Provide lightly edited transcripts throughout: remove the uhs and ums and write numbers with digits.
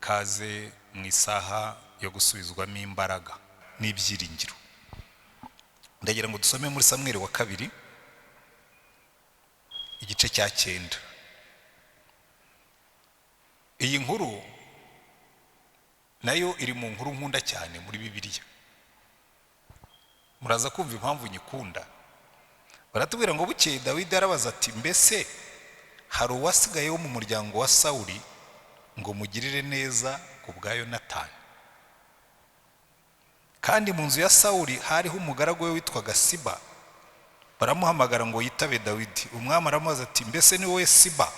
Ikaze mu isaha yo gusubizwamo imbaraga n'ibyiringiro. Ndagira ngo dusome muri Samweli wa kabiri igice cya 9. Iyi nkuru nayo iri mu nkuru nkunda cyane muri Bibiliya. Muraza kumva impamvu nyikunda. Baratubwira ngo bukeye Dawidi arabaza ati: mbese hari uwasigaye wo mu muryango wa Sawuli ngo mugirire neza ku bwa Yonatani? Kandi mu nzu ya Sawuli hariho umugaragu we witwaga Siba. Baramuhamagara ngo yitabe Dawidi. Umwami aramubaza ati: mbese ni wowe Siba?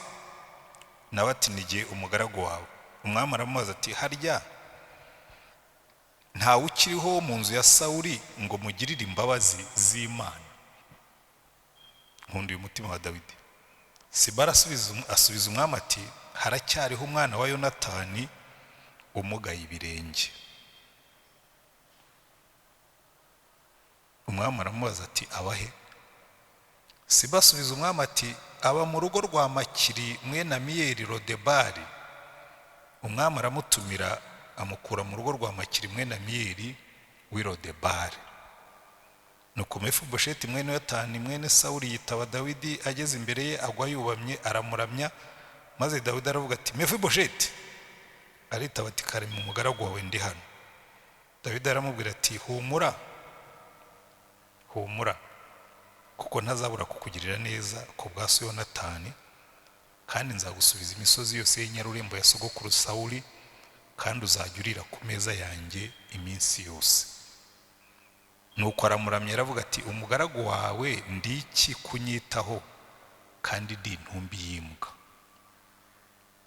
Nawe ati: ni jye umugaragu wawe. Umwami aramubaza ati: harya ntawe ukiriho mu nzu ya Sawuli ngo mugirire imbabazi z'Imana? Nkunda uyu mutima wa Dawidi. Siba asubiza umwami ati: haracyariho umwana wa Yonatani umugaye ibirenge. Umwami aramubaza ati: abahe? Siba asubiza umwami ati: aba mu rugo rwa Makiri mwene Amiyeli Rodebari. Umwami aramutumira amukura mu rugo rwa Makiri mwene Amiyeli w'i Rodebari. Nuko Mefibosheti mwene Yonatani mwene Sawuli yitaba Dawidi, ageze imbere ye agwa yubamye aramuramya. Maze Dawidi aravuga ati: Mefibosheti. Aritaba ati: kare mu mugaragu wawe ndi hano. Dawidi aramubwira ati: humura, humura, kuko ntazabura kukugirira neza ku bwa so Yonatani, kandi nzagusubiza imisozi yose y'inyarurembo ya sogokuru Sawuli, kandi uzajya urira ku meza yanjye iminsi yose. Nuko aramuramya aravuga ati: umugaragu wawe ndi iki kunyitaho, kandi ndi intumbi y'imbwa?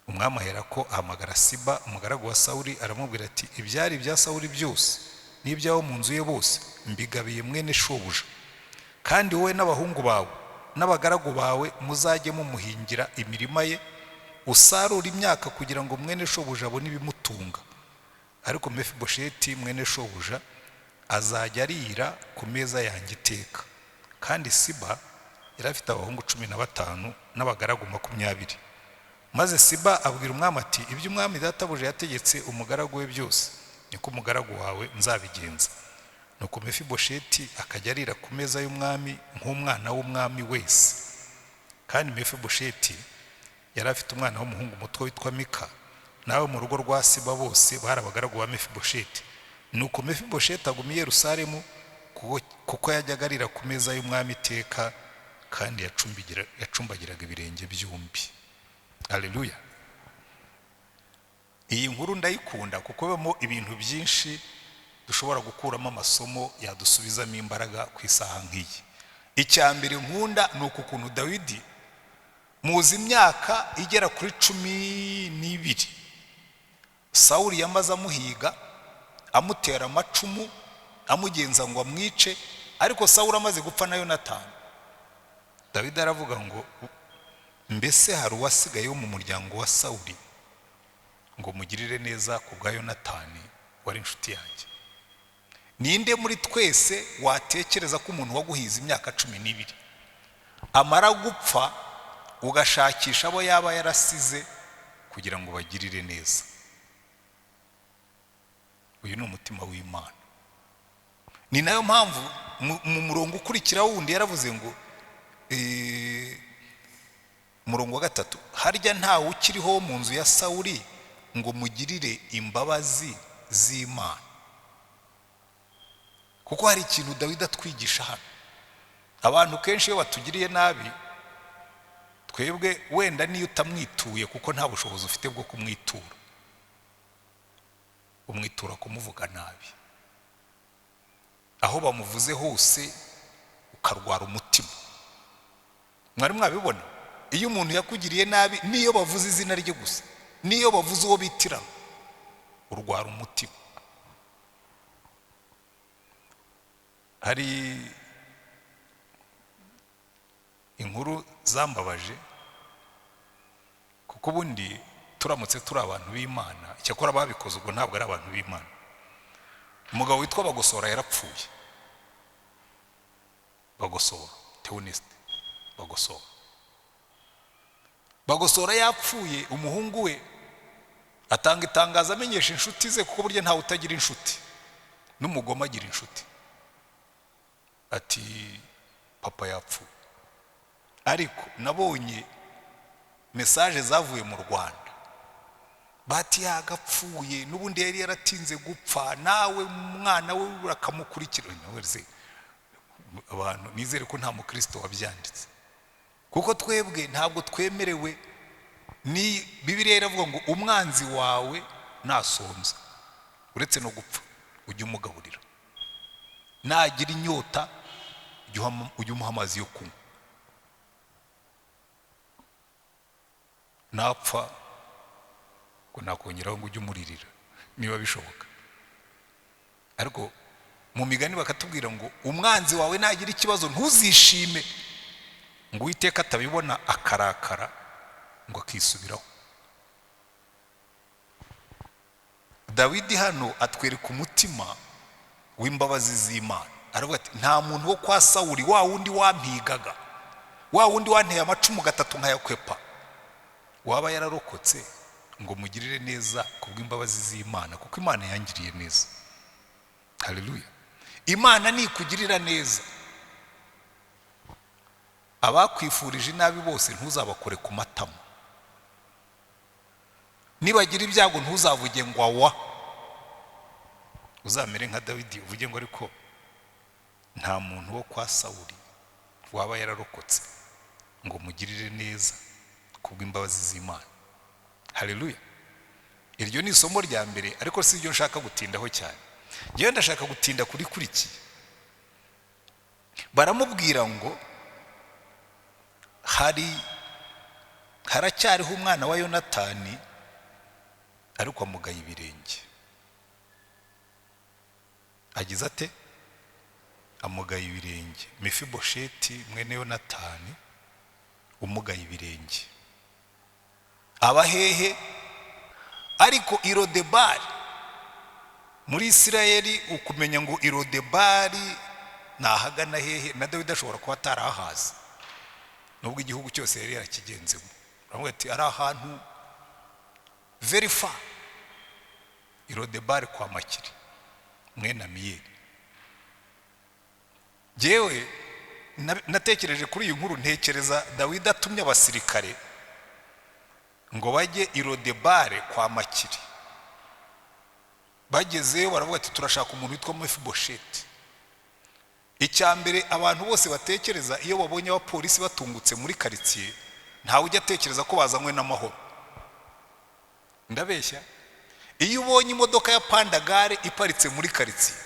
Umwami aherako ahamagara Siba umugaragu wa Sawuli, aramubwira ati: ibyari ibya Sawuli byose n'iby'abo mu nzu ye bose mbigabiye mwene shobuja, kandi wowe n'abahungu bawe n'abagaragu bawe muzajye mumuhingira imirima ye, usarura imyaka kugira ngo mwene shobuja abone ibimutunga. Ariko Mefibosheti mwene shobuja azajya arira ku meza yanjye iteka. Kandi Siba yari afite abahungu 15 n'abagaragu 20. Maze Siba abwira umwami ati: ibyo umwami databuja yategetse umugaragu we byose niko umugaragu wawe nzabigenza. Nuko Mefibosheti akajya arira ku meza y'umwami nk'umwana w'umwami wese. Kandi Mefibosheti yari afite umwana w'umuhungu muto witwa Mika, nawe mu rugo rwa Siba bose bari abagaragu ba Mefibosheti. Nuko Mefibosheti aguma i Yerusalemu kuko yajyaga arira ku meza y'umwami iteka, kandi yacumbagiraga ibirenge byombi. Haleluya. Iyi nkuru ndayikunda kuko ibamo ibintu byinshi dushobora gukuramo amasomo yadusubizamo imbaraga ku isaha nk'iyi. Icya mbere nkunda ni uku kuntu Dawidi muzi imyaka igera kuri 12 Sawuli yamaze amuhiga, amutera amacumu, amugenza ngo amwice, ariko Sawuli amaze gupfa na Yonatani, Dawidi aravuga ngo mbese hari uwasigaye wo mu muryango wa Sawuli ngo mugirire neza ku bwa Yonatani wari inshuti yanjye? Ninde muri twese watekereza ko umuntu waguhize imyaka 12 amara gupfa ugashakisha abo yaba yarasize kugira ngo bagirire neza? Uyu ni umutima w'Imana. Ni nayo mpamvu mu murongo ukurikira wundi yaravuze ngo murongo wa 3, harya ntawe ukiriho mu nzu ya Sawuli ngo mugirire imbabazi z'Imana. Kuko hari ikintu Dawidi atwigisha hano. Abantu kenshi iyo batugiriye nabi, twebwe wenda niyo utamwituye kuko nta bushobozi ufite bwo kumwitura, umwitura kumuvuga nabi, aho bamuvuze hose ukarwara umutima. Mwari mwabibona? Iyo umuntu yakugiriye nabi, niyo bavuze izina rye gusa, niyo bavuze uwo bitirana, urwara umutima. Hari inkuru zambabaje, kuko ubundi turamutse turi abantu b'Imana, icyakora babikoze ubwo ntabwo ari abantu b'Imana. Umugabo witwa Bagosora yarapfuye. Bagosora Theoneste Bagosora. Bagosora yapfuye, umuhungu we Atanga itangazo amenyesha inshuti ze, kuko burya ntawe utagira inshuti, n'umugome agira inshuti. Ati papa yapfuye, ariko nabonye message zavuye mu Rwanda, bati yagapfuye n'ubundi yari yaratinze gupfa, nawe umwana we urakamukurikira. Abantu nizere ko nta mukristo wabyanditse, kuko twebwe ntabwo twemerewe. Ni Bibiliya iravuga ngo umwanzi wawe nasonza, uretse no gupfa, ujye umugaburira, nagira inyota ujye umuha amazi yo kunywa, napfa ngo nakongeraho ngo ujye umuririra niba bishoboka. Ariko mu migani bakatubwira ngo umwanzi wawe nagira ikibazo ntuzishime, ngo Uwiteka atabibona akarakara ngo akisubiraho. Dawidi hano atwereka umutima w'imbabazi z'Imana. Aravuga ati nta muntu wo kwa Sawuli, wa wundi wampigaga, wa wundi wanteye amacumu gatatu nkayakwepa, waba yararokotse ngo mugirire neza kubw'imbabazi z'Imana, kuko Imana yangiriye neza. Haleluya! Imana nikugirira neza, abakwifurije inabi bose ntuzabakore ku matama, nibagira ibyago ntuzavuge ngo awa, uzamere nka Dawidi uvuge ngo ariko nta muntu wo kwa Sawuli waba yararokotse ngo mugirire neza kubw'imbabazi z'Imana. Haleluya! Iryo ni isomo rya mbere, ariko si iryo nshaka gutindaho cyane. Njyewe ndashaka gutinda kuri kurikiye. Baramubwira ngo haracyariho umwana wa Yonatani, ariko amugaye ibirenge. Agize ate? Amugaye ibirenge. Mefibosheti mwene Yonatani umugaye ibirenge. Aba hehe? Ariko Irodebari muri Isirayeli, ukumenya ngo Irodebari nahagana hehe, na Dawidi ashobora kuba atarahazi nubwo igihugu cyose yari yarakigenzemo. Baravuga ati ari ahantu very far, Irodebari kwa Makiri mwene Amiyeli. Jewe natekereje kuri iyi nkuru, ntekereza Dawidi atumye abasirikare ngo bajye Irodebare kwa Makiri. Bagezeyo baravuga ati turashaka umuntu witwa Mefibosheti. Icya mbere abantu bose batekereza iyo babonye abapolisi batungutse muri karitsiye, ntawe ujya atekereza ko bazanywe n'amahoro. Ndabeshya? Iyo ubonye imodoka ya pandagare iparitse muri karitsiye,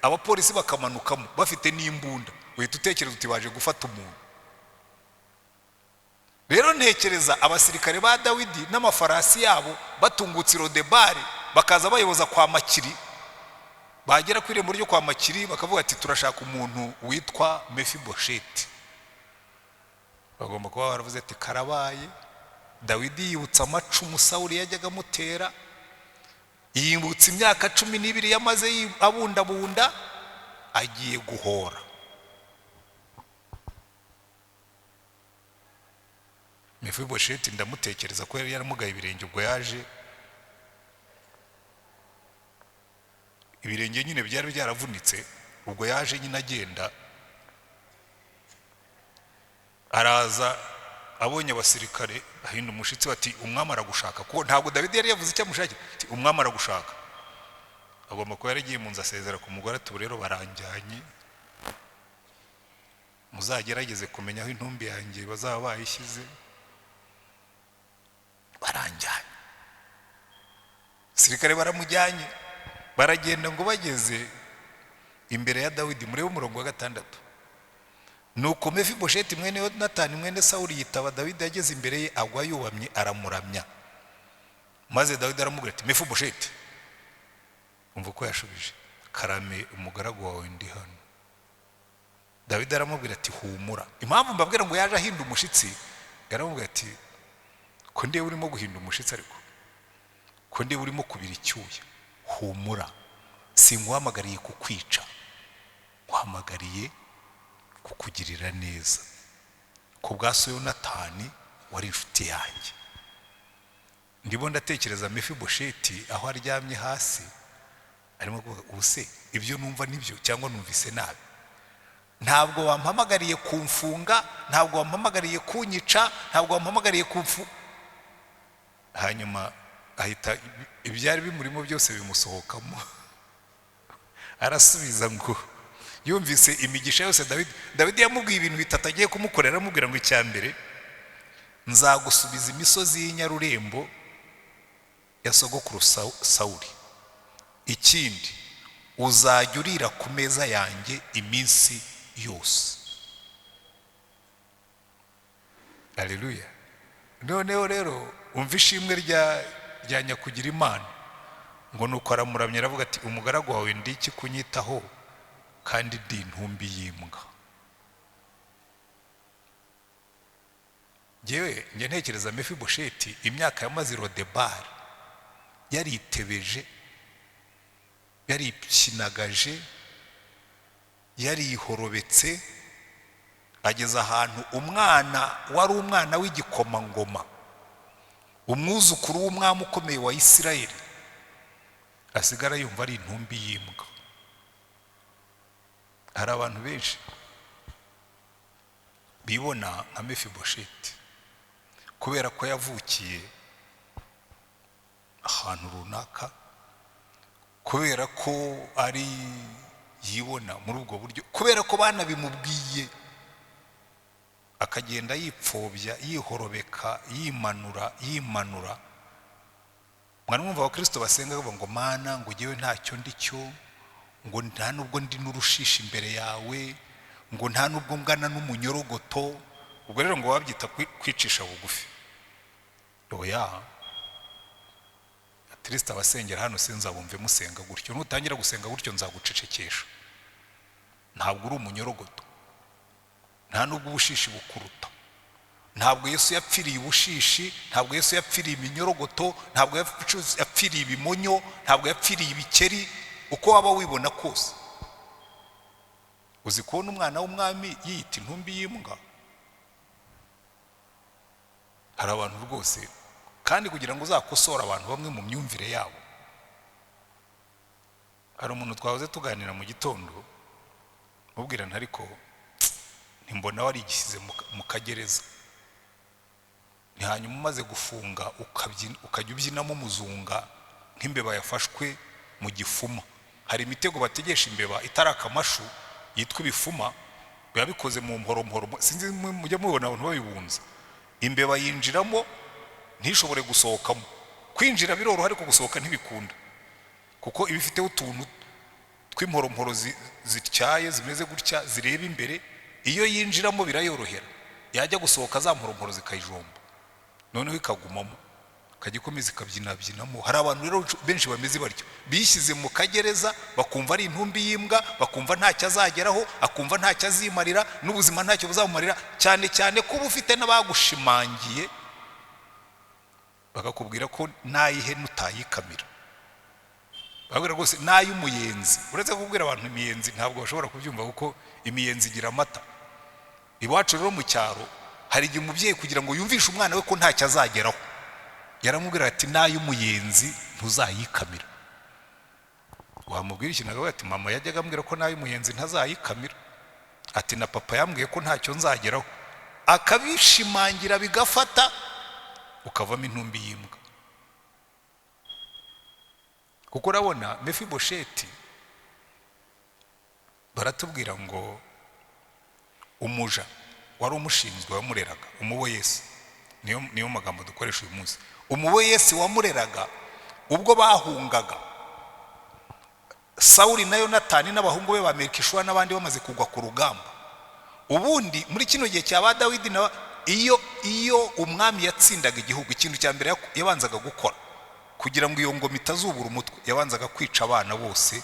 abapolisi bakamanukamo bafite n'imbunda, uhita utekereza uti baje gufata umuntu. Rero ntekereza abasirikare ba Dawidi n'amafarasi yabo batungutse Irodebari, bakaza bayoboza kwa Makiri. Bagera ku irembo ryo kwa Makiri bakavuga ati turashaka umuntu witwa Mefibosheti. Bagomba kuba baravuze ati karabaye. Dawidi yibutsa amacumu Sawuli yajyaga amutera, yibutsa imyaka 12 yamaze abundabunda, agiye guhora. Mefibosheti ndamutekereza ko yari yaramugaye ibirenge, ubwo yaje ibirenge nyine byari byaravunitse, ubwo yaje nyine agenda araza abonye abasirikare ahinda umushitsi bati umwami aragushaka, kuko ntabwo Dawidi yari yavuze icyo amushakira. Ati umwami aragushaka. Agomba kuba yaragiye mu nzu asezera ku mugore ati rero baranjyanye, muzagerageze kumenya aho intumbi yanjye bazaba bayishyize, baranjyanye. Abasirikare baramujyanye, baragenda ngo bageze imbere ya Dawidi. Murebe umurongo wa 6. Nuko Mefibosheti mwene Yonatani mwene Sawuli yitaba Dawidi, ageze imbere ye agwa yubamye aramuramya. Maze Dawidi aramubwira ati Mefibosheti. Umva uko yashubije, karame umugaragu wawe ndi hano. Dawidi aramubwira ati humura. Impamvu mbabwira ngo yaje ahinda umushitsi, yaramubwira ati ko ndiye urimo guhinda umushitsi, ariko ko ndiye urimo kubira icyuya, humura, singuhamagariye kukwica, nkuhamagariye kukugirira neza ku bwa so Yonatani wari inshuti yanjye. Ndimo ndatekereza Mefibosheti aho aryamye hasi arimo kuvuga, ubu se ibyo numva nibyo cyangwa numvise nabi? Ntabwo wampamagariye kumfunga, ntabwo wampamagariye kunyica, ntabwo wampamagariye kumfu. Hanyuma ahita ibyari bimurimo byose bimusohokamo, arasubiza ngo yumvise imigisha yose Dawidi yamubwiye ibintu bitatu agiye kumukorera. Aramubwira ngo icya mbere, nzagusubiza imisozi y'inyarurembo ya sogokuru Sawuli. Ikindi, uzajya urira ku meza yanjye iminsi yose. Aleluya. Noneho rero umva ishimwe rya nyakugira Imana, ngo nuko aramuramya, aravuga ati umugaragu wawe ndi iki kunyitaho kandi ndi intumbi y'imbwa? Njyewe njya ntekereza Mefibosheti imyaka yamaze Rodebari yaritebeje, yaripyinagaje, yarihorobetse, ageze ahantu umwana wari umwana w'igikomangoma, umwuzukuru w'umwami ukomeye wa Isirayeli, asigara yumva ari intumbi y'imbwa. Hari abantu benshi bibona nka Mefibosheti kubera ko yavukiye ahantu runaka, kubera ko ari yibona muri ubwo buryo, kubera ko banabimubwiye, akagenda yipfobya, yihorobeka, yimanura, yimanura. Mwari mwumva abakristo basenga bavuga ngo Mana, ngo jyewe ntacyo ndi cyo, ngo nta nubwo ndi n'urushishi imbere yawe, ngo nta nubwo ngana n'umunyorogoto. Ubwo rero ngo babyita kwicisha bugufi. Oya, atiriste abasengera hano sinzabumve musenga gutyo. Nutangira gusenga gutyo nzagucecekesha. Ntabwo uri umunyorogoto, nta nubwo ubushishi bukuruta. Ntabwo Yesu yapfiriye ubushishi, ntabwo Yesu yapfiriye iminyorogoto, ntabwo yapfiriye ibimonyo, ntabwo yapfiriye ibikeri. Uko waba wibona kose, uzi kubona umwana w'umwami yiyita intumbi y'imbwa? Hari abantu rwose, kandi kugira ngo uzakosore abantu bamwe mu myumvire yabo. Hari umuntu twahoze tuganira mu gitondo, mubwirana ariko ntimbona warigishyize mu kagereza, ni hanyuma umaze gufunga ukajya ubyinamo umuzunga nk'imbeba yafashwe mu gifuma. Hari imitego bategesha imbeba itari akamashu yitwa ibifuma, biba bikoze mu mporomporo, sinzi mujya mubibona abantu babibunza. Imbeba yinjiramo ntishobore gusohokamo. Kwinjira biroroha ariko gusohoka ntibikunda, kuko iba ifiteho utuntu tw'imporomporo zityaye zimeze gutya zireba imbere. Iyo yinjiramo birayorohera, yajya gusohoka za mporomporo zikayijomba, noneho ikagumamo, ikajya ikomeza ikabyinabyinamo. Hari abantu rero benshi bameze batyo, bishyize mu kagereza, bakumva ari intumbi y'imbwa, bakumva ntacyo azageraho, akumva ntacyo azimarira, n'ubuzima ntacyo buzamumarira, cyane cyane ko uba ufite n'abagushimangiye bakakubwira ko n'ay'ihene utayikamira. Babwira rwose n'ay'umuyenzi. Uretse kubwira abantu imiyenzi ntabwo bashobora kubyumva, kuko imiyenzi igira amata. Iwacu rero mu cyaro hari igihe umubyeyi kugira ngo yumvishe umwana we ko ntacyo azageraho, yaramubwira ati n'ay'umuyenzi ntuzayikamira. Wamubwira ikintu akavuga ati mama yajyaga ambwira ko n'ay'umuyenzi ntazayikamira, ati na papa yambwiye ko ntacyo nzageraho, akabishimangira bigafata, ukavamo intumbi y'imbwa. Kuko urabona Mefibosheti baratubwira ngo umuja wari umushinzwe wamureraga, umuboyesi, niyo magambo dukoresha uyu munsi, umuboyesi wamureraga ubwo bahungaga Sawuli na Yonatani n'abahungu be ba Melkishuwa n'abandi bamaze kugwa ku rugamba. Ubundi muri kino gihe cya ba Dawidi na iyo umwami yatsindaga igihugu, ikintu cya mbere yabanzaga gukora kugira ngo iyo ngoma itazubura umutwe, yabanzaga kwica abana bose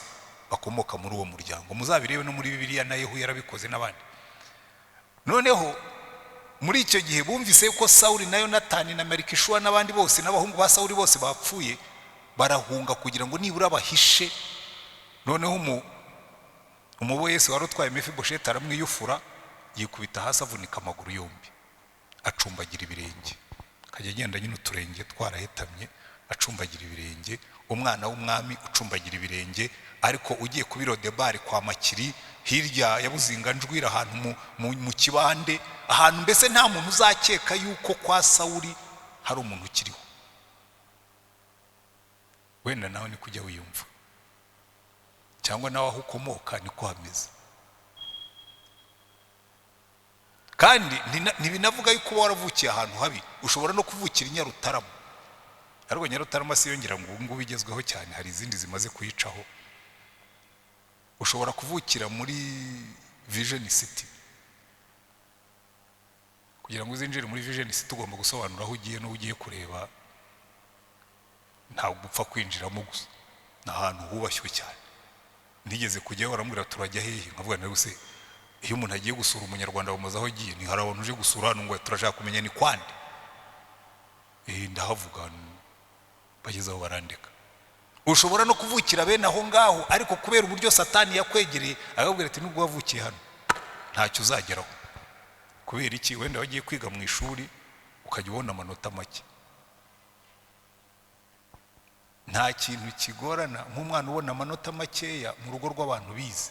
bakomoka muri uwo muryango. Muzabirebe no muri Bibiliya, na Yehu yarabikoze n'abandi. Noneho muri icyo gihe bumvise ko Sawuli na Yonatani na Melkishuwa n'abandi bose n'abahungu ba Sawuli bose bapfuye, barahunga kugira ngo nibura bahishe. Noneho umuboyesi wari utwaye Mefibosheti aramwiyufura, yikubita hasi avunika amaguru yombi, acumbagira ibirenge, Akajya agenda nyine uturenge twarahetamye, acumbagira ibirenge, umwana w'umwami ucumbagira ibirenge, ariko ugiye kuba i Lodebari kwa Makiri, hirya ya Buzinganjwira, ahantu mu kibande, ahantu mbese nta muntu uzakeka yuko kwa Sawuli hari umuntu ukiriho. Wenda nawe niko ujya wiyumva, cyangwa nawe aho ukomoka niko hameze. Kandi ntibinavuga yuko uba waravukiye ahantu habi, ushobora no kuvukira i Nyarutarama. Ariko Nyarutarama si yongera ngo ubu ngubu igezweho cyane, hari izindi zimaze kuyicaho. Ushobora kuvukira muri Vision City. Kugira ngo uzinjire muri Vision City ugomba gusobanura aho ugiye n'uwo ugiye kureba, ntabwo upfa kwinjiramo gusa. Ni ahantu hubashywe cyane. Nigeze kujyayo baramubwira turajya hehe, nkavuga nawe se iyo umuntu agiye gusura umunyarwanda bamubaza aho agiye, ni hari abantu uje gusura hano ngo turashaka kumenya ni kwande. Ndahavuga, bageze aho barandeka. Ushobora no kuvukira bene aho ngaho, ariko kubera uburyo Satani yakwegereye akakubwira ati nubwo wavukiye hano ntacyo uzageraho. Kubera iki? Wenda wagiye kwiga mu ishuri ukajya ubona amanota make. Nta kintu kigorana nk'umwana ubona amanota makeya mu rugo rw'abantu bize,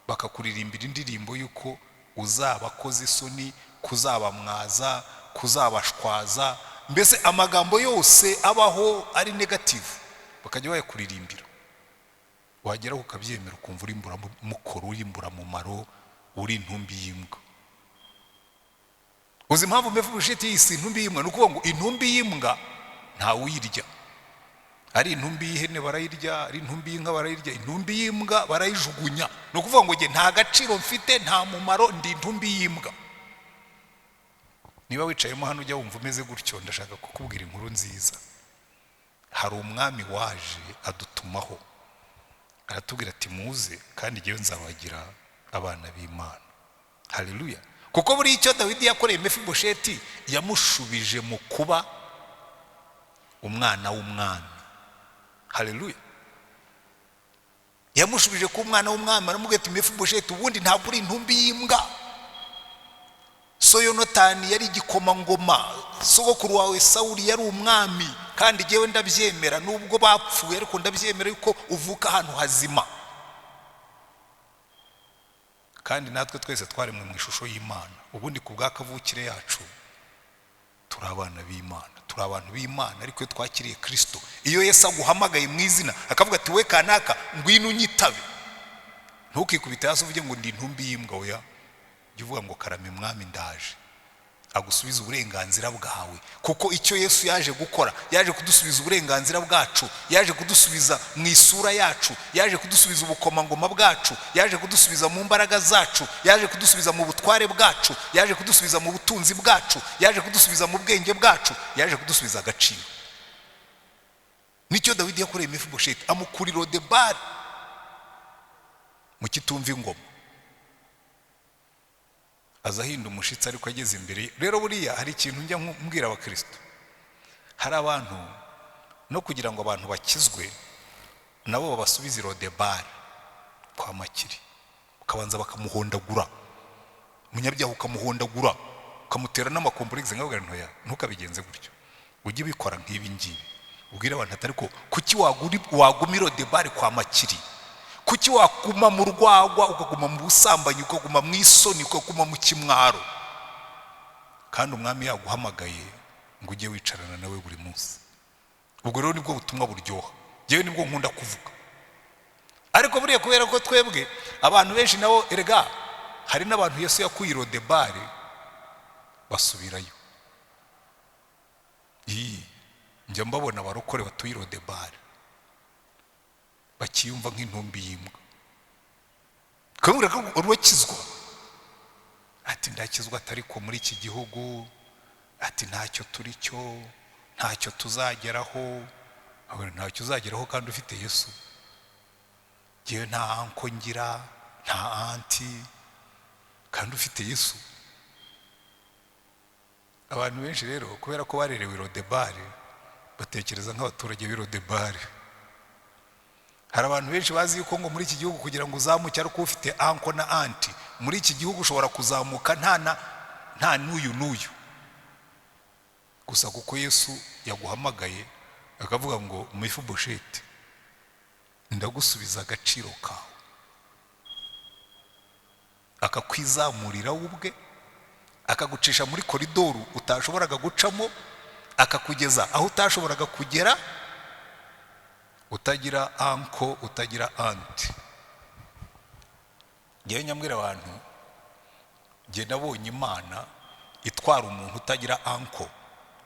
bakakuririmbira indirimbo y'uko uzabakoza isoni, kuzabamwaza, kuzabashwaza, mbese amagambo yose abaho ari negative bakajya bayakuririmbira. Wageraho ukabyemera, ukumva uri imburamukoro, uri imburamumaro, uri intumbi y'imbwa. Uzi impamvu Mefibosheti yise intumbi y'imbwa? Ni ukuvuga ngo intumbi y'imbwa ntawuyirya. Ari intumbi y'ihene barayirya, ari intumbi y'inka barayirya, intumbi y'imbwa barayijugunya. Ni ukuvuga ngo njye nta gaciro mfite, nta mumaro, ndi intumbi y'imbwa. Niba wicayemo hano ujya wumva umeze gutyo, ndashaka kukubwira inkuru nziza. Hari umwami waje adutumaho, aratubwira ati muze kandi njyewe nzabagira abana b'Imana. Haleluya! Kuko buri icyo Dawidi yakoreye Mefibosheti, yamushubije mu kuba umwana w'umwami. Haleluya! Yamushubije kuba umwana w'umwami, aramubwira ati Mefibosheti ubundi ntabwo uri intumbi y'imbwa. So Yonatani yari igikomangoma, sogokuru wawe Sawuli yari umwami, kandi njyewe ndabyemera nubwo bapfuye, ariko ndabyemera yuko uvuka ahantu hazima. Kandi natwe twese twaremwe mu ishusho y'Imana. Ubundi ku bwa kavukire yacu turi abana b'Imana, turi abantu b'Imana, ariko iyo twakiriye Kristo, iyo Yesu aguhamagaye mu izina akavuga ati we kanaka ngwino unyitabe, ntukikubite hasi uvuge ngo ndi intumbi y'imbwa. Oya, jya uvuga ngo karame mwami ndaje, agusubiza uburenganzira bwawe. Kuko icyo Yesu yaje gukora, yaje kudusubiza uburenganzira bwacu, yaje kudusubiza mu isura yacu, yaje kudusubiza ubukomangoma bwacu, yaje kudusubiza mu mbaraga zacu, yaje kudusubiza mu butware bwacu, yaje kudusubiza mu butunzi bwacu, yaje kudusubiza mu bwenge bwacu, yaje kudusubiza agaciro. Nicyo Dawidi yakoreye Mefibosheti, amukura i Lodebari mu kitumva ingoma, aza ahinda umushitsi ariko ageze imbere. Rero buriya hari ikintu njya mbwira abakristo, hari abantu no kugira ngo abantu bakizwe nabo babasubize i Lodebari kwa Makiri, ukabanza bakamuhondagura, umunyabyaha ukamuhondagura, ukamutera n'amakomboregisi. Nkabwira ntoya ntukabigenze gutyo, ujye ubikora nk'ibi ngibi, ubwire abantu atari ko kuki waguma i Lodebari kwa Makiri, kuki waguma mu rwagwa, ukaguma mu busambanyi, ukaguma mu isoni, ukaguma mu kimwaro, kandi umwami yaguhamagaye ngo ujye wicarana nawe buri munsi. Ubwo rero nibwo butumwa buryoha, njyewe nibwo nkunda kuvuga. Ariko buriya kubera ko twebwe abantu benshi nabo, erega hari n'abantu Yesu yakuye i Lodebari basubirayo. Njya mbabona abarokore batuye i Lodebari bakiyumva nk'intumbi y'imbwa, kubera ko urakizwa, ati ndakizwa atari ko muri iki gihugu, ati ntacyo turi cyo, ntacyo tuzageraho. Ntacyo uzageraho kandi ufite Yesu. Ngewe nta anko ngira, nta anti, kandi ufite Yesu. Abantu benshi rero kubera ko barerewe i Lodebari batekereza nk'abaturage b'i Lodebari. Hari abantu benshi bazi yuko ngo muri iki gihugu kugira ngo uzamuke ariko ufite anko na anti, muri iki gihugu ushobora kuzamuka nta n'uyu n'uyu. Gusa kuko Yesu yaguhamagaye akavuga ngo Mefibosheti, ndagusubiza agaciro kawe, akakwizamurira we ubwe, akagucisha muri koridoru utashoboraga gucamo, akakugeza aho utashoboraga kugera, utagira uncle, utagira auntie. Ngewe nyambwira abantu, njye nabonye Imana itwara umuntu utagira uncle,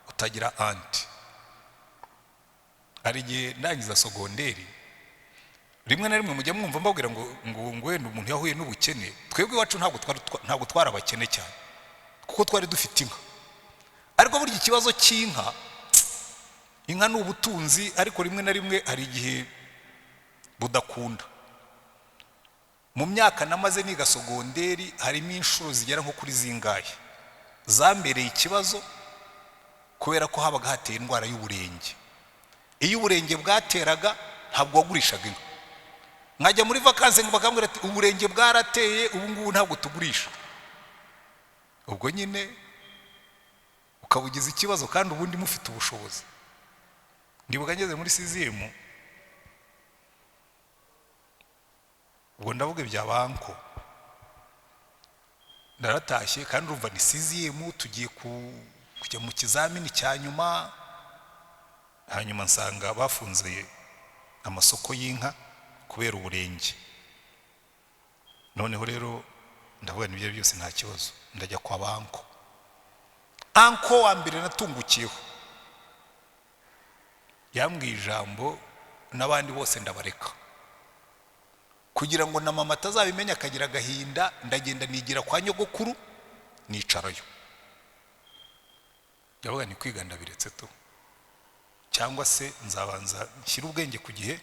utagira auntie. Hari igihe ndangiza sogonderi, rimwe na rimwe mujya mwumva mbabwira ngo wenda umuntu yahuye n'ubukene. Twebwe iwacu ntabwo twari abakene cyane, kuko twari dufite inka. Ariko burya ikibazo cy'inka, inka ni ubutunzi, ariko rimwe na rimwe hari igihe budakunda. Mu myaka namaze niga sogonderi, harimo inshuro zigera nko kuri zingahe zambereye ikibazo, kubera ko habaga hateye indwara y'uburenge. Iyo uburenge bwateraga ntabwo wagurishaga inka. Nkajya muri vacances ngo bakambwira ati uburenge bwarateye, ubu ngubu ntabwo tugurisha. Ubwo nyine ukabugiza ikibazo, kandi ubundi mufite ubushobozi. Ndibuka ngeze muri sixième, ubwo ndavuga ibya ba uncle, ndaratashye kandi urumva ni sixième, tugiye kujya mu kizamini cya nyuma. Hanyuma nsanga bafunze amasoko y'inka kubera uburenge. Noneho rero ndavuga n'ibyo byose nta kibazo, ndajya kwa ba uncle. Uncle wa mbere natungukiyeho yambwiye ijambo, n'abandi bose ndabareka kugira ngo na mama atazabimenya akagira agahinda. Ndagenda nigira kwa nyogokuru, nicarayo. Ndavuga ni kwiga ndabiretse tu, cyangwa se nzabanza nshyire ubwenge ku gihe,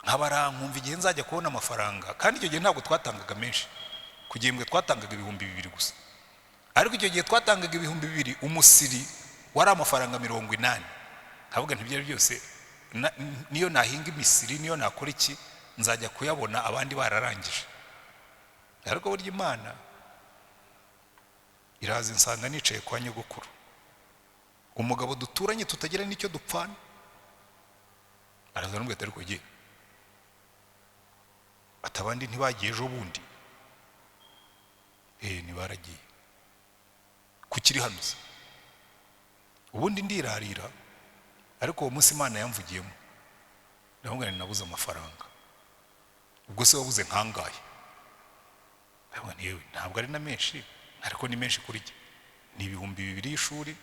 nkabara nkumva igihe nzajya kubona amafaranga. Kandi icyo gihe ntabwo twatangaga menshi, ku gihembwe twatangaga 2000 gusa. Ariko icyo gihe twatangaga 2000, umusiri wari amafaranga 80. Nkavuga nti ibyo byose niyo nahinga imisiri, niyo nakora iki, nzajya kuyabona abandi bararangije. Ariko burya Imana iraza insanga nicaye kwa nyogokuru, umugabo duturanye tutagira n'icyo dupfana. Araza aramubwira ati ariko jye ati abandi ntibagiye ejo bundi? Ntibaragiye, kukiri hano se? Ubundi ndirarira, ariko uwo munsi Imana yamvugiyemo, ndamubwira nti nabuze amafaranga. Ubwo se wabuze nkangahe? Ndabona yewe ntabwo ari na menshi, ariko ni menshi kuri jye, ni 2000 y'ishuri,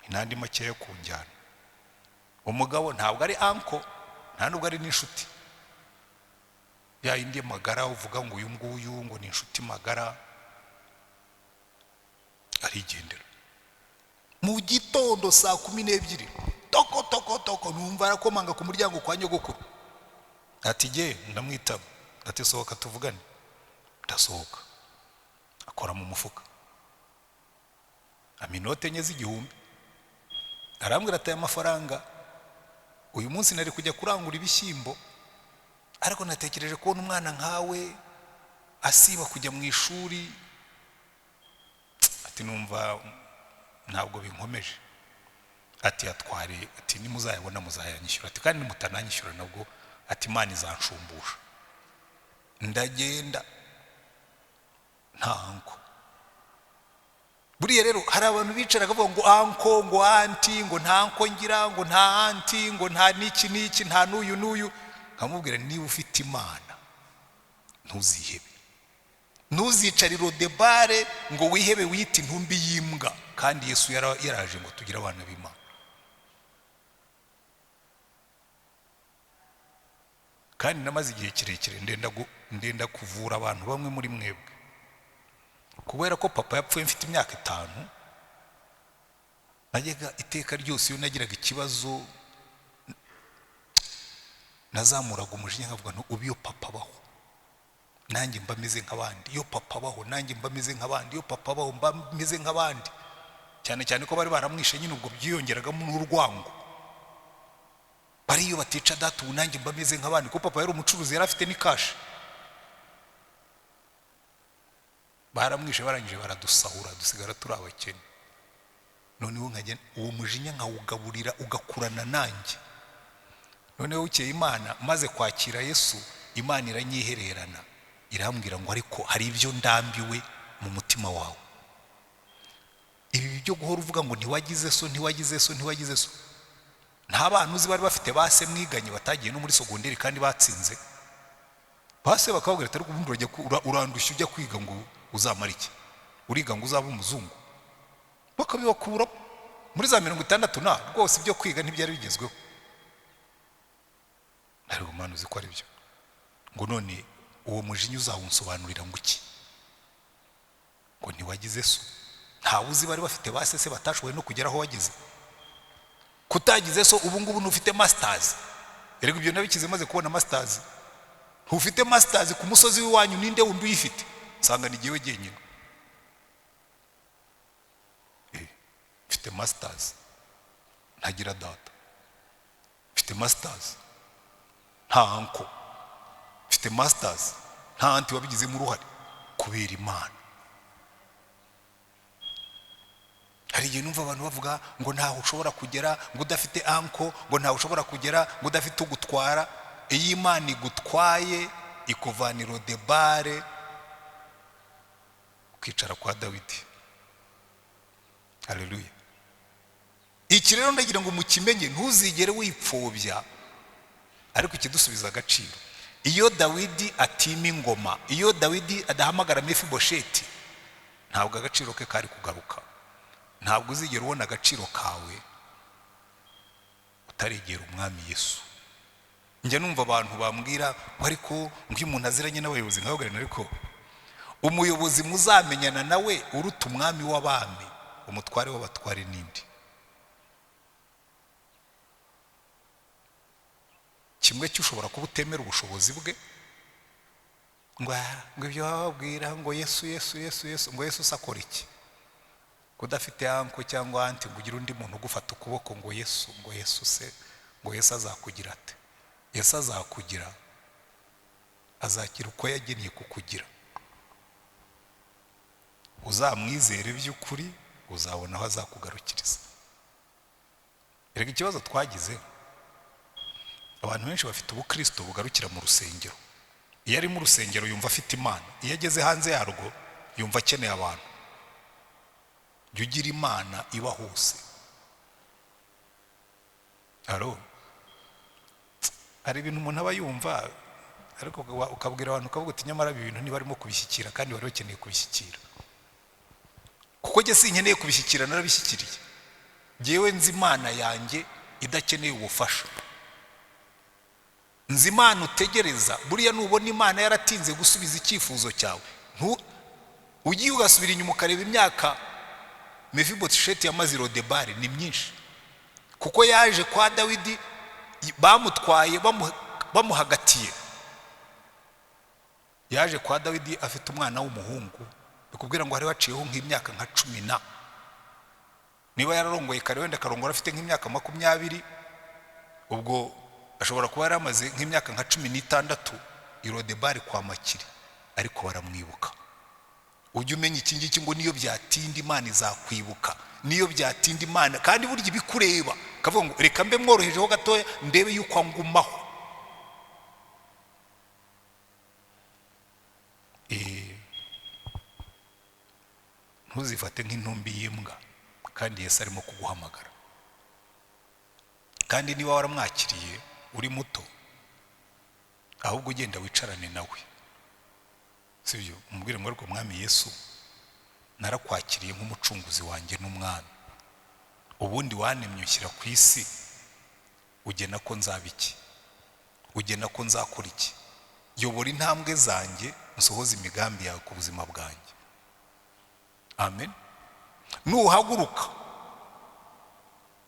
ni n'andi makeya ku njyana. Umugabo ntabwo ari uncle, nta nubwo ari n'inshuti ya yindi magara uvuga ngo uyu nguyu ngo ni inshuti magara. Arigendera. Mu gitondo saa 12, toko toko toko, numva arakomanga ku muryango kwa nyogokuru. Ati jye ndamwitaba. Ati sohoka tuvugane. Ndasohoka, akora mu mufuka aminote enye z'igihumbi, arambwira ati aya mafaranga uyu munsi nari kujya kurangura ibishyimbo, ariko natekereje kubona umwana nkawe asiba kujya mu ishuri, ati numva ntabwo binkomeje. Ati yatware, ati nimuzayabona muzayanyishyura, ati kandi nimutananyishyura nabwo, ati Imana izanshumbusha. Ndagenda nta uncle. Buriya rero hari abantu bicara bakavuga ngo uncle, ngo auntie, ngo nta uncle ngira, ngo nta auntie, ngo nta n'iki n'iki, nta n'uyu n'uyu. Nkamubwira niba ufite Imana ntuzihebe, ntuzicare Lodebare ngo wihebe wite intumbi y'imbwa, kandi Yesu yaraje ngo tugire abana b'Imana. Kandi namaze igihe kirekire ndenda kuvura abantu bamwe muri mwebwe, kubera ko papa yapfuye mfite imyaka 5. Najyaga iteka ryose iyo nagiraga ikibazo nazamuraga umujinya nkavuga nti ubu iyo papa abaho nanjye mba meze nk'abandi, iyo papa abaho nanjye mba meze nk'abandi, iyo papa abaho mba meze nk'abandi. Cyane cyane ko bari baramwishe nyine, ubwo byiyongeragamo n'urwango. Bari iyo batica data ubu nanjye mba meze nk'abandi, kuko papa yari umucuruzi, yari afite n'ikashi. Baramwishe barangije baradusahura, dusigara turi abakene. Noneho nkajya uwo mujinya nkawugaburira ugakurana nanjye. Noneho bukeye Imana maze kwakira Yesu, Imana iranyihererana irambwira ngo ariko hari ibyo ndambiwe mu mutima wawe. Ibi byo guhora uvuga ngo ntiwagize so, ntiwagize so, ntiwagize so. Nta bana uzi bari bafite base mwiganye batagiye no muri sogonderi kandi batsinze, base bakababwira ati ariko ubundi urandushya ujya kwiga ngo uzamara iki, uriga ngo uzabe umuzungu, bakabibakura muri za 60 na rwose ibyo kwiga ntibyari bigezweho. Ariko Mana uzi ko ari byo, ngo none uwo mujinya uzawunsobanurira ngo iki, ngo ntiwagize so? Ntawe uzi bari bafite base se batashoboye no kugera aho wageze. Kutagize so ubu ngubu ntufite masters. Erega ibyo nabikize maze kubona masters. Ntufite masters ku musozi w'iwanyu, ninde wundi uyifite? Nsanga ni jyewe jyenyine. Mfite masters ntagira data, mfite masters nta uncle, mfite masters nta auntie wabigizemo uruhare, kubera Imana. Hari igihe numva abantu bavuga ngo ntaho ushobora kugera ngo udafite uncle, ngo ntaho ushobora kugera ngo udafite ugutwara. Iyo Imana igutwaye ikuvanira odebare ukicara kwa Dawidi. Haleluya. Iki rero ndagira ngo mukimenye, ntuzigere wipfobya, ariko ikidusubiza agaciro. Iyo Dawidi atima ingoma, iyo Dawidi adahamagara Mefibosheti, ntabwo agaciro ke kari kugaruka. Ntabwo uzigera ubona agaciro kawe utaregera Umwami Yesu. Njya numva abantu bambwira ngo ariko ngo iyo umuntu aziranye n'abayobozi nkababwira, ariko umuyobozi muzamenyana nawe uruta umwami w'abami, umutware w'abatware n'indi. Kimwe cy'ushobora kuba utemera ubushobozi bwe, ngo ibyo bababwira ngo Yesu Yesu Yesu Yesu, ngo Yesu akora iki? Kudafite uncle cyangwa auntie ngo ugire undi muntu ugufata ukuboko ngo Yesu, ngo Yesu se, ngo Yesu azakugira ate? Yesu azakugira, azakira uko yagennye kukugira. Uzamwizere by'ukuri, uzabona aho azakugarukiriza. Erega ikibazo twagize, abantu benshi bafite ubukristo bugarukira mu rusengero. Iyo ari mu rusengero yumva afite Imana, iyo ageze hanze yarwo yumva akeneye abantu. Jya ugira Imana iba hose. Aro hari ibintu umuntu aba yumva, ariko ukabwira abantu ukavuga uti nyamara ibi bintu ntibarimo kubishyikira kandi bari bakeneye kubishyikira. Kuko njye sinkeneye kubishyikira, narabishyikiriye. Njyewe nzi Imana yanjye idakeneye ubufasha. Nzi Imana utegereza. Buriya nubona Imana yaratinze gusubiza icyifuzo cyawe, ugiye ugasubira inyuma ukareba imyaka Mefibosheti yamaze i Lodebari ni myinshi. Kuko yaje kwa Dawidi bamutwaye bamuhagatiye. Yaje kwa Dawidi afite umwana w'umuhungu, bikubwira ngo hari haciyeho nk'imyaka nka 10. Niba yararongoye kare wenda akarongora afite nk'imyaka 20, ubwo ashobora kuba yaramaze nk'imyaka nka 16 i Lodebari kwa Makiri, ariko baramwibuka. Ujye umenya iki ngiki ngo niyo byatinda Imana izakwibuka, niyo byatinda Imana, kandi burya ibikureba kavuga ngo reka mbe mworohejeho gatoya ndebe yuko angumaho. Ntuzifate nk'intumbi y'imbwa, kandi Yesu arimo kuguhamagara. Kandi niba waramwakiriye uri muto, ahubwo ugenda wicarane nawe, sibyo? Umubwire ngo ariko Mwami Yesu, narakwakiriye nk'umucunguzi wanjye n'umwami. Ubundi wanemye ushyira ku isi, ugena ko nzaba iki, ugena ko nzakora iki, yobora intambwe zanjye, nsohoze imigambi yawe ku buzima bwanjye. Amen. Nuhaguruka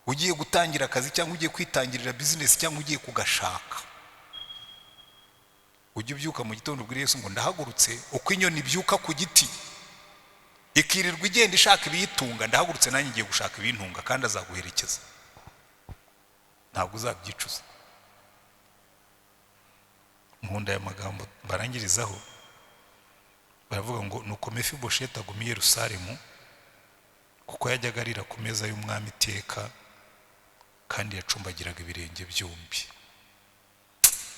ugiye gutangira akazi cyangwa ugiye kwitangirira business cyangwa ugiye kugashaka, ujye ubyuka mu gitondo ubwire Yesu ngo ndahagurutse, uko inyoni ibyuka ku giti ikirirwa igenda ishaka ibiyitunga, ndahagurutse nanjye ngiye gushaka ibintunga, kandi azaguherekeza, ntabwo uzabyicuza. Nkunda aya magambo barangirizaho, baravuga ngo nuko Mefibosheti aguma i Yerusalemu Kuko yajyaga arira ku meza y'umwami iteka, kandi yacumbagiraga ibirenge byombi.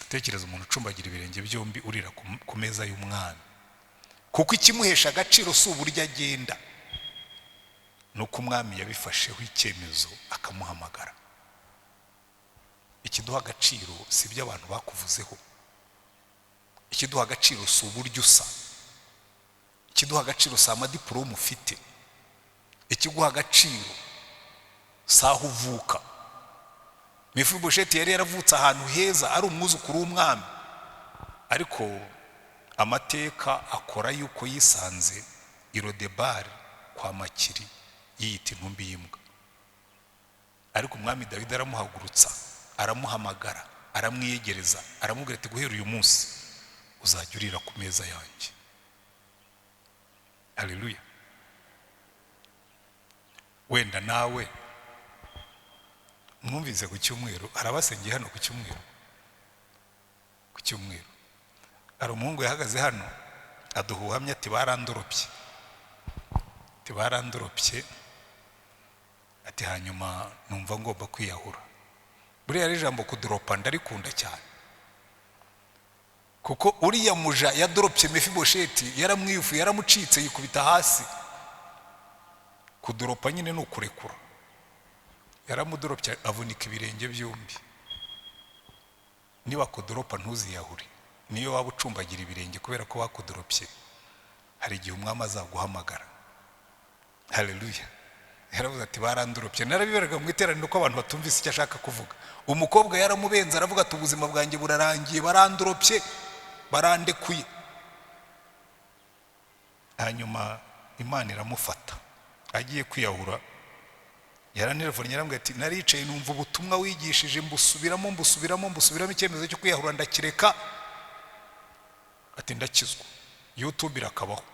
Tekereza umuntu ucumbagira ibirenge byombi urira ku meza y'umwami, kuko ikimuhesha agaciro si uburyo agenda, nuko umwami yabifasheho icyemezo akamuhamagara. Ikiduha agaciro si ibyo abantu bakuvuzeho, ikiduha agaciro si uburyo usa, ikiduha agaciro si amadiporome ufite, ikiguha agaciro si aho uvuka. Mefibosheti yari yaravutse ahantu heza, ari umwuzukuru w'umwami, ariko amateka akora yuko yisanze i Lodebari kwa Makiri yiyita intumbi y'imbwa. Ariko umwami Dawidi aramuhagurutsa, aramuhamagara, aramwiyegereza, aramubwira ati guhera uyu munsi uzajya urira ku meza yanjye. Haleluya. Wenda nawe mwumvise ku cyumweru, arabasengeye hano ku cyumweru. Ku cyumweru hari umuhungu yahagaze hano aduha ubuhamya ati barandoropye, ati barandoropye, ati hanyuma numva ngomba kwiyahura. Buriya ari ijambo kuduropa ndarikunda cyane, kuko uriya muja yadoropye Mefibosheti, yaramwivuye, yaramucitse, yikubita hasi. Kuduropa nyine ni ukurekura. Yaramudoropye avunika ibirenge byombi. Niba kuduropa ntuziyahure, niyo waba ucumbagira ibirenge kubera ko bakudoropye, hari igihe umwami azaguhamagara. Haleluya. Yaravuze ati barandoropye. Narabiberaga mu iteraniro ko abantu batumvise icyo ashaka kuvuga. Umukobwa yaramubenze aravuga ati ubuzima bwanjye burarangiye, barandoropye, barandekuye. Hanyuma Imana iramufata agiye kwiyahura. Yarantelefonnye yarambwira ati naricaye numva ubutumwa wigishije, mbusubiramo mbusubiramo mbusubiramo, icyemezo cyo kwiyahura ndakireka. Ati ndakizwa. YouTube irakabaho,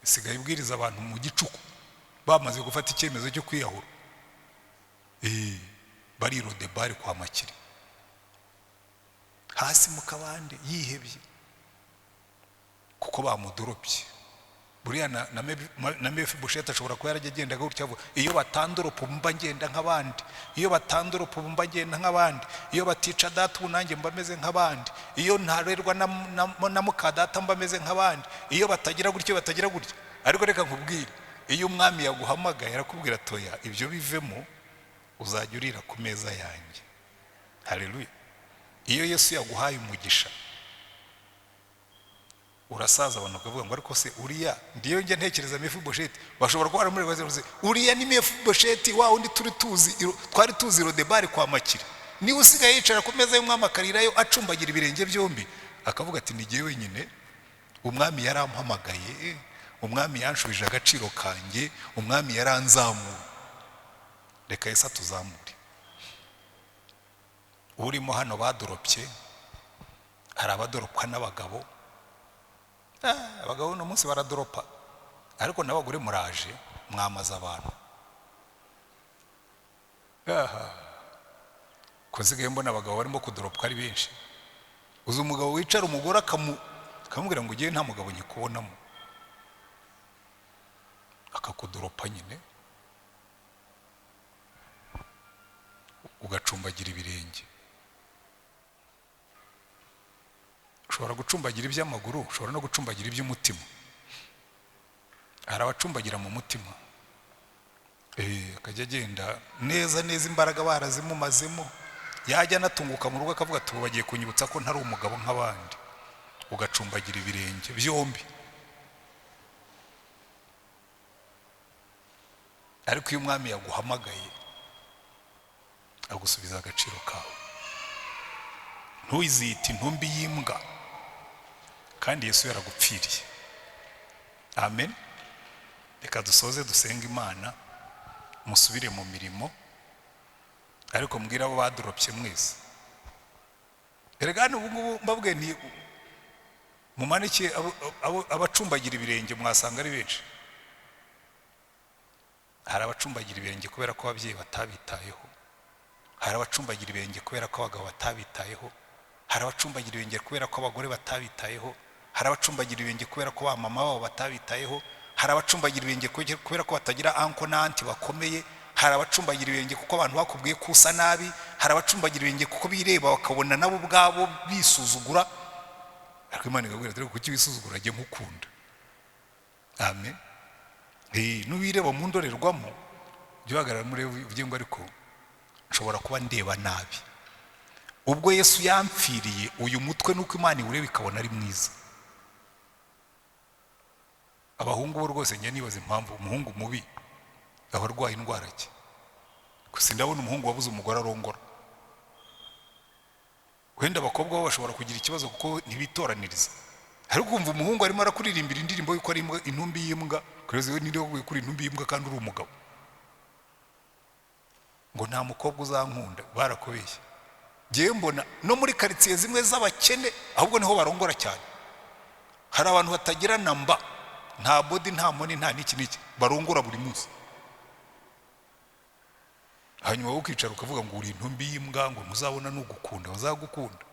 isigaye ibwiriza abantu mu gicuku bamaze gufata icyemezo cyo kwiyahura. Bari Lodebari kwa Makiri hasi mu kabande yihebye kuko bamudoropye. Buriya na Mefibosheti ashobora kuba yarajya agendaga gutya avuga, iyo batandoropa mba ngenda nk'abandi, iyo batandoropa mba ngenda nk'abandi, iyo batica data ubu nanjye mba meze nk'abandi, iyo ntarerwa na muka data mba meze nk'abandi, iyo batagira gutya batagira gutya. Ariko reka nkubwire, iyo umwami yaguhamagaye arakubwira toya ibyo bivemo, uzajya urira ku meza yanjye. Haleluya. Iyo Yesu yaguhaye umugisha urasaza, abantu bakavuga ngo ariko se uriya, ndiyo njye ntekereza Mefibosheti, bashobora kuba baramureba bazi uriya ni Mefibosheti wa undi turi tuzi, twari tuzi Lodebari kwa Makiri, niwe usigaye yicara ku meza y'umwami akarirayo acumbagira ibirenge byombi, akavuga ati ni jye wenyine, umwami yarampamagaye, umwami yanshubije agaciro kanjye, umwami yaranzamuye. Reka Yesu atuzamure. Urimo hano badoropye, hari abadoropwa n'abagabo. Abagabo uno munsi baradoropa, ariko n'abagore muraje mwamaza abantu. Ko nsigaye mbona abagabo barimo kudoropwa ari benshi. Uzi umugabo wicara umugore akamubwira ngo ugiye nta mugabo nyikubonamo, akakudoropa nyine, ugacumbagira ibirenge. Ushobora gucumbagira iby'amaguru, ushobora no gucumbagira iby'umutima. Hari abacumbagira mu mutima, akajya agenda neza neza, imbaraga barazimumazemo, yajya anatunguka mu rugo akavuga ati ubu bagiye kunyibutsa ko ntari umugabo nk'abandi. Ugacumbagira ibirenge byombi. Ariko iyo umwami yaguhamagaye agusubiza agaciro kawe. Ntuzite intumbi y'imbwa, kandi Yesu yaragupfiriye. Amen. Reka dusoze dusenga Imana, musubire mu mirimo, ariko mbwira abo badoropye mwese. Erega ubu ngubu mbabwiye nti mumanike abacumbagira ibirenge, mwasanga ari benshi. Hari abacumbagira ibirenge kubera ko ababyeyi batabitayeho, hari abacumbagira ibirenge kubera ko abagabo batabitayeho, hari abacumbagira ibirenge kubera ko abagore batabitayeho, hari abacumbagira ibirenge kubera ko ba mama babo batabitayeho, Hari abacumbagira ibirenge kubera ko batagira uncle na auntie bakomeye. Hari abacumbagira ibirenge kuko abantu bakubwiye ko usa nabi. Hari abacumbagira ibirenge kuko bireba bakabona nabo ubwabo bisuzugura. Ariko Imana ikabwira ati: "Kuki wisuzugura? Jye nkukunda." Amen. N'uwireba mu ndorerwamo, jya uhagarara murebe, uvuge ngo: "Ariko nshobora kuba ndeba nabi. Ubwo Yesu yampfiriye, uyu mutwe nuko Imana iwureba ikabona ari mwiza." Abahungu bo rwose, njya nibaza impamvu umuhungu mubi aba arwaye indwara ki. Gusa ndabona umuhungu wabuze umugore arongora. Wenda abakobwa bo bashobora kugira ikibazo kuko ntibitoraniriza, ariko kumva umuhungu arimo arakuririmbira indirimbo y'uko ari imbwa, intumbi y'imbwa, kugeza iyo ninde wakubwiye ko uri intumbi y'imbwa kandi uri umugabo, ngo nta mukobwa uzankunda, barakubeshye. Ngewe mbona no muri karitsiye zimwe z'abakene ahubwo niho barongora cyane. Hari abantu batagira namba, nta body, nta money, nta n'iki n'iki, barongora buri munsi. Hanyuma wowe ukicara ukavuga ngo uri intumbi y'imbwa, ngo ntuzabona n'ugukunda. Bazagukunda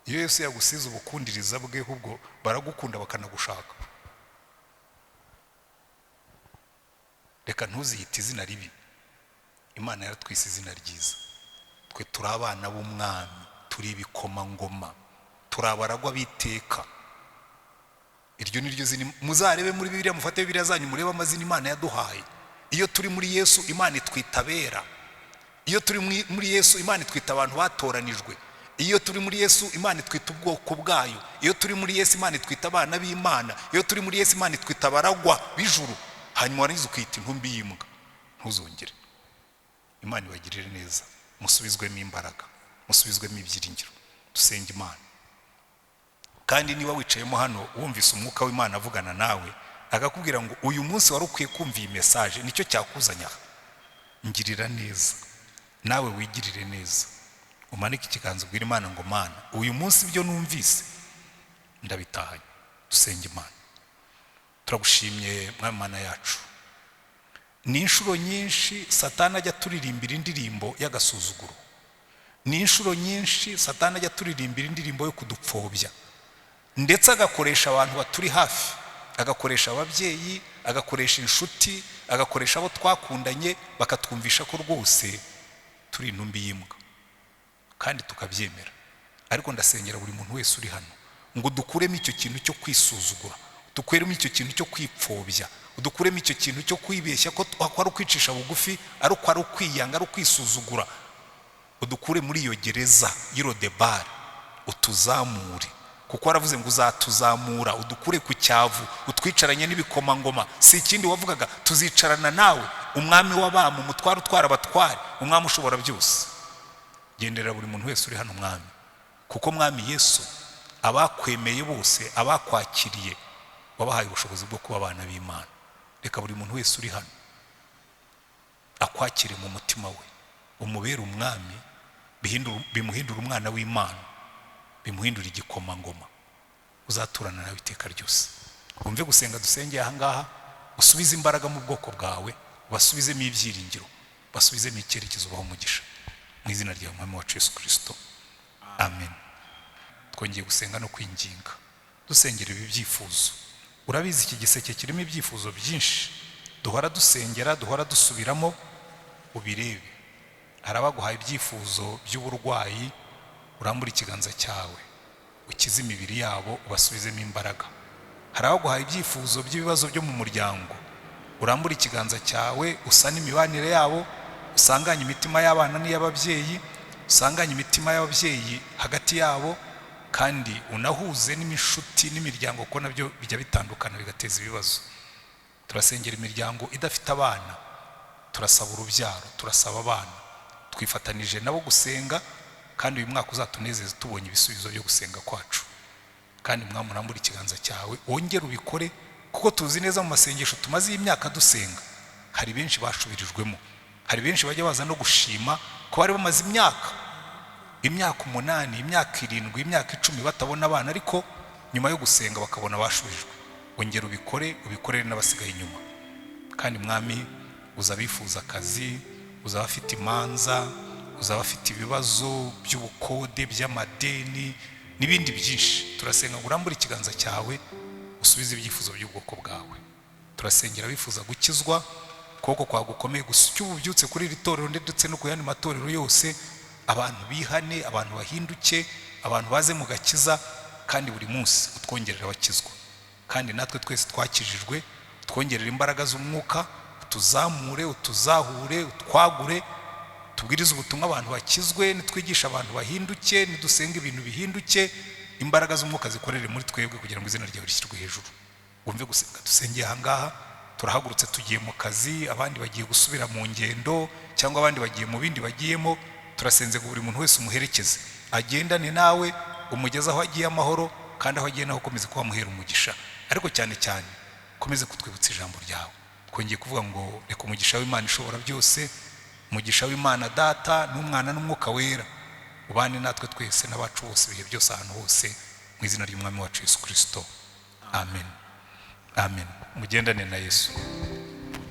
iyo Yesu yagusize ubukundiriza bwe, ahubwo baragukunda bakanagushaka. Reka ntuziyite izina ribi. Imana yaratwise izina ryiza. Twe turi abana b'umwami, turi ibikomangoma, turi abaragwa b'iteka. Iryo ni ryo zina. Muzarebe muri Bibiliya, mufate Bibiliya zanyu murebe amazina Imana yaduhaye. Iyo turi muri Yesu, Imana itwita abera. Iyo turi muri Yesu, Imana itwita abantu batoranijwe. Iyo turi muri Yesu, Imana itwita ubwoko bwayo. Iyo turi muri Yesu, Imana itwita abana b'Imana. Iyo turi muri Yesu, Imana itwita abaragwa b'ijuru. Hanyuma warangiza ukiyita intumbi y'imbwa? Ntuzongere. Imana ibagirire neza, musubizwemo imbaraga, musubizwemo ibyiringiro. Dusenge Imana. Kandi niba wicayemo hano wumvise umwuka w'Imana avugana nawe, akakubwira ngo uyu munsi wari ukwiye kumva iyi message, nicyo cyakuzanye aha, ngirira neza nawe wigirire neza, umanike ikiganza ubwire Imana ngo: "Mana, uyu munsi ibyo numvise ndabitahanye." Dusenge Imana. Turagushimye, Mwami Mana yacu. Ni inshuro nyinshi Satani ajya turirimbira indirimbo y'agasuzuguro. Ni inshuro nyinshi Satani ajya turirimbira indirimbo yo kudupfobya, ndetse agakoresha abantu baturi hafi, agakoresha ababyeyi, agakoresha inshuti, agakoresha abo twakundanye, bakatwumvisha ko rwose turi intumbi y'imbwa, kandi tukabyemera. Ariko ndasengera buri muntu wese uri hano ngo dukuremo icyo kintu cyo kwisuzugura, dukuremo icyo kintu cyo kwipfobya, dukuremo icyo kintu cyo kwibeshya ko ari ukwicisha bugufi, ari uko ari ukwiyanga, ari ukwisuzugura. Udukure muri iyo gereza y'irodebari, utuzamure, kuko waravuze ngo uzatuzamura udukure ku cyavu, utwicaranye n'ibikomangoma. Si ikindi wavugaga? Tuzicarana nawe, umwami w'abami, umutware utwara abatware, umwami ushobora byose. Genderera buri muntu wese uri hano, Mwami, kuko Mwami Yesu, abakwemeye bose, abakwakiriye, wabahaye ubushobozi bwo kuba abana b'Imana. Reka buri muntu wese uri hano akwakire mu mutima we, umubere umwami, bimuhindura umwana w'Imana, bimuhindura igikomangoma uzaturana nawe iteka ryose. Wumve gusenga dusengeye aha ngaha, usubize imbaraga mu bwoko bwawe, ubasubizemo ibyiringiro, basubizemo icyerekezo, ubaho umugisha mu izina rya Mwami wacu Yesu Kirisito, amen. Twongeye gusenga no kwinginga, dusengera ibi byifuzo. Urabizi, iki giseke kirimo ibyifuzo byinshi duhora dusengera, duhora dusubiramo. Ubirebe. Hari abaguhaye ibyifuzo by'uburwayi, urambura ikiganza cyawe ukize imibiri yabo, ubasubizemo imbaraga. Hari abaguhaye ibyifuzo by'ibibazo byo mu muryango, urambura ikiganza cyawe usane imibanire yabo, usanganye imitima y'abana n'iy'ababyeyi, usanganye imitima y'ababyeyi hagati yabo, kandi unahuze n'imishuti n'imiryango, kuko nabyo bijya bitandukana bigateza ibibazo. Turasengera imiryango idafite abana, turasaba urubyaro, turasaba abana. Twifatanije nabo gusenga, kandi uyu mwaka uzatunezeze tubonye ibisubizo byo gusenga kwacu. Kandi Mwami, urambure ikiganza cyawe wongere ubikore, kuko tuzi neza mu masengesho tumaze iyi myaka dusenga, hari benshi bashubirijwemo, hari benshi bajya baza no gushima ko bari bamaze imyaka 8, imyaka 7, imyaka 10 batabona abana, ariko nyuma yo gusenga bakabona bashubirijwe. Wongere ubikore, ubikorere n'abasigaye inyuma. Kandi Mwami, uza abifuza akazi, uza abafite imanza, uza abafite ibibazo by'ubukode, by'amadeni n'ibindi byinshi. Turasenga ngo urambure ikiganza cyawe usubize ibyifuzo by'ubwoko bwawe. Turasengera bifuza gukizwa. Ukuboko kwawe gukomeye gusa icyo ububyutse kuri iri torero ndetse no ku yandi matorero yose, abantu bihane, abantu bahinduke, abantu baze mu gakiza, kandi buri munsi utwongerera abakizwa. Kandi natwe twese twakijijwe, utwongerere imbaraga z'umwuka, utuzamure, utuzahure, utwagure, tubwirize ubutumwa abantu bakizwe, nitwigisha abantu bahinduke, nidusenga ibintu bihinduke, imbaraga z'umwuka zikorere muri twebwe kugira ngo izina ryawe rishyirwe hejuru. Wumve gusenga dusengeye aha ngaha. Turahagurutse tugiye mu kazi, abandi bagiye gusubira mu ngendo cyangwa abandi bagiye mu bindi bagiyemo. Turasenze ngo buri muntu wese umuherekeze, agendane nawe, umugeze aho agiye amahoro, kandi aho agiye naho ukomeze kuba muhera umugisha. Ariko cyane cyane ukomeze kutwibutsa ijambo ryawe. Twongeye kuvuga ngo reka umugisha w'Imana ishobora byose, umugisha w'Imana Data n'Umwana n'Umwuka Wera, ubane natwe twese n'abacu bose ibihe byose, ahantu hose, mu izina ry'Umwami wacu Yesu Kirisito. Amen, amen. Mugendane na Yesu.